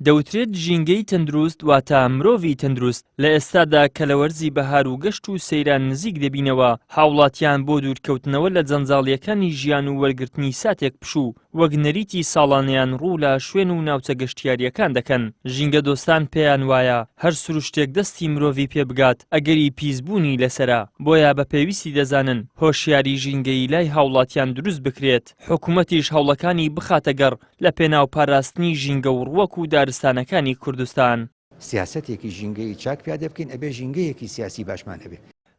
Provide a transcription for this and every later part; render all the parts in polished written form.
دەوترێت ژینگەی تەندروست واتە مرۆڤی تەندروست، لە ئێستادا کە لە وەرزی بەهار و گەشت و سەیران نزیک دەبینەوە، هاوڵاتیان بۆ دوورکەوتنەوە لە جەنجاڵییەکانی ژیان و وەرگرتنی ساتێک پشوو، وەک نەریتی ساڵانەیان ڕوو لە شوێن و ناوچە گەشتیارییەکان دەکەن. ژینگەدۆستان پێیان وایە هەر سروشتێک دەستی مرۆڤی پێ بگات ئەگەری پیسبوونی لەسەرە، بۆیە بە پێویستی دەزانن هۆشیاری ژینگەیی لای هاوڵاتیان دروست بکرێت، حکومەتیش هەوڵەکانی بخاتە گەڕ لە پێناو پاراستنی ژینگە و ڕووەک و دارستانەکانی کوردستان. سیاسەتێکی ژینگەیی چاک پیادە بکەین ئەبێ ژینگەیەکی سیاسی باشمان هەبێ.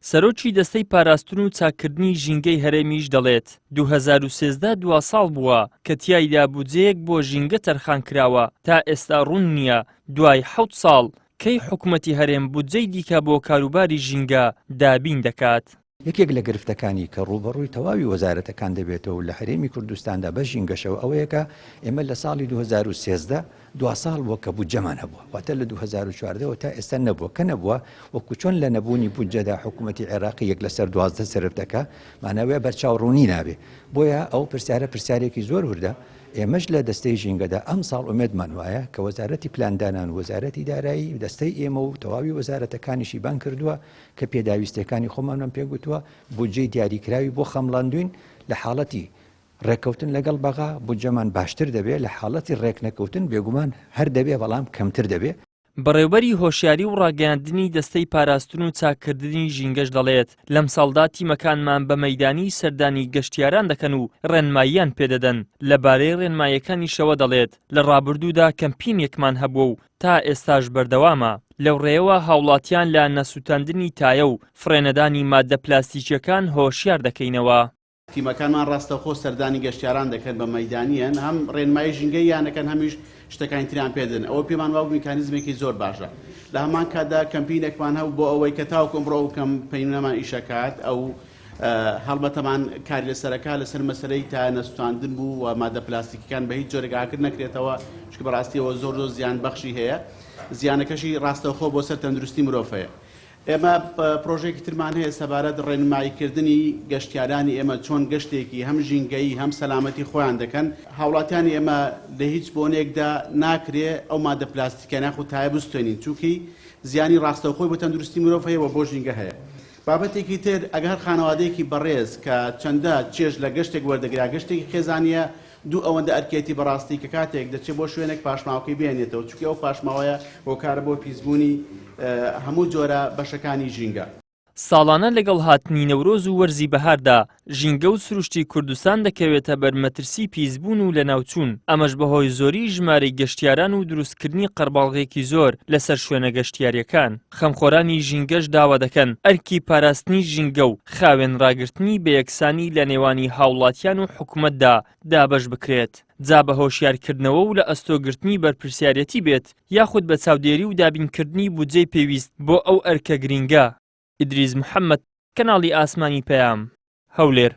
سەرۆکی دەستەی پاراستن و چاککردنی ژینگەی هەرێمیش دەڵێت، 2013 دوا ساڵ بووە کە تیایدا بودجەیەک بۆ ژینگە تەرخانکراوە، تا ئێستا ڕوون نییە دوای حەوت ساڵ کەی حکومەتی هەرێم بودجەی دیکە بۆ کاروباری ژینگە دابین دەکات. یەکێک لە گرفتەکانی کە ڕووبەڕووی تەواوی وەزارەتەکان دەبێتەوە و لە هەرێمی کوردستاندا بە ژینگەشەوە ئەوەیە کە ئێمە لە ساڵی 2013 دوا ساڵ بووە کە بودجەمان هەبووە واتە لە 2014 وە تا ئێستا نەبووە کە نەبووە وەکو چۆن لە نەبوونی بودجەدا حکوومەتی عێراقی یەک لەسەر 12 سەرف دەکا ماناوەیە بەرچاو ڕوونی نابێ بۆیە ئەو پرسیارە پرسیارێکی زۆر وردە ئێمەش لە دەستەی ژینگەدا ئەمساڵ ئومێدمان وایە کە وەزارەتی پلاندانان و وەزارەتی دارایی دەستەی ئێمە و تەواوی وەزارەتەکانیشی بانگ کردووە کە پێداویستیەکانی خۆمانمان پێ گوتووە، بودجەی دیاریکراوی بۆ خەمڵاندووین، لە حاڵەتی ڕێککەوتن لەگەڵ بەغا بودجەمان باشتر دەبێ، لە حاڵەتی ڕێکنەکەوتن بێگومان هەر دەبێ بەڵام کەمتر دەبێ. بەڕێوبەری هۆشیاری و ڕاگەیاندنی دەستەی پاراستن و چاککردنی ژینگەش دەڵێت، لەمساڵدا تیمەکانمان بە مەیدانی سەردانی گەشتیاران دەکەن و ڕێنماییان پێدەدەن، لەبارەی ڕێنماییەکانیشەوە دەڵێت، لە ڕابردوودا کەمپینێکمان هەبووە و تا ئێستاش بەردەوامە، لەو ڕێیەوە هاوڵاتیان لە نەسوتاندنی تایە و فڕێنەدانی ماددە پلاستیکییەکان هۆشیار دەکەینەوە. تیمەکانمان ڕاستەوخۆ سەردانی گەشتیاران دەکەن بە مەیدانییەن، هەم ڕێنمایی ژینگەییان دەکەن هەمیش شتەکانی تریان پێ دەدەن، ئەوە پێمان وابوو میکانیزمێکی زۆر باشە. لە هەمان کاتدا کەمپینێکمان هەبوو بۆ ئەوەی کە تاوەکو ئەمڕۆ ئەو کەمپەینەمان ئیشەکات، ئەو هەڵمەتەمان کاری لەسەرەکە لەسەر مەسەلەی تایە نەسوتاندن بوو و مادە پلاستیکیەکان بە هیچ جۆرێک ئاگر نەکرێتەوە چونکە بەڕاستیەوە زۆر زۆر زیان بەخشی هەیە زیانەکەشی ڕاستەوخۆ بۆ سەر تەندروستی مرۆڤ هەیە ئێمە پرۆژێکی ترمان هەیە سەبارەت ڕێنماییکردنی گەشتیارانی ئێمە چۆن گەشتێکی هەم ژینگەیی هەم سەلامەتی خۆیان دەکەن هاوڵاتیانی ئێمە لە هیچ بۆنێکدا ناکرێ ئەو مادە پلاستیکیانە یاخود تایە بسوتێنین چونکی زیانی ڕاستەوخۆی بۆ تەندروستی مرۆڤ هەیە و بۆ ژینگە هەیە بابەتێکی تر، ئەگەر هەر خانەوادەیەکی بەڕێز کە چەندە چێژ لە گەشتێک وەردەگرێ، گەشتێکی خێزانییە، دوو ئەوەندە ئەرکێتی بەڕاستی کە کاتێک دەچێ بۆ شوێنێک پاشماوەکەی بهێنێتەوە، چونکی ئەو پاشماوەیە هۆکارە بۆ پیسبوونی هەموو جۆرە بەشەکانی ژینگە. ساڵانە لەگەڵ هاتنی نەورۆز و وەرزی بەهاردا، ژینگە و سروشتی کوردستان دەکەوێتە بەر مەترسی پیسبوون و لەناوچوون، ئەمەش بەهۆی زۆریی ژمارەی گەشتیاران و دروستکردنی قەرباڵغێکی زۆر لەسەر شوێنە گەشتیارییەکان. خەمخۆرانی ژینگەش داوا دەکەن ئەرکی پاراستنی ژینگە و خاوێن ڕاگرتنی بە یەکسانی لە نێوانی هاوڵاتیان و حکومەتدا دابەش بکرێت، جا بە هۆشیارکردنەوە و لە ئەستۆگرتنی بەرپرسیارێتی بێت یاخود بە چاودێری و دابینکردنی بودجەی پێویست بۆ ئەو ئەرکە گرینگە. ئیدریس محەمەد، کەناڵی ئاسمانی پەیام، هەولێر.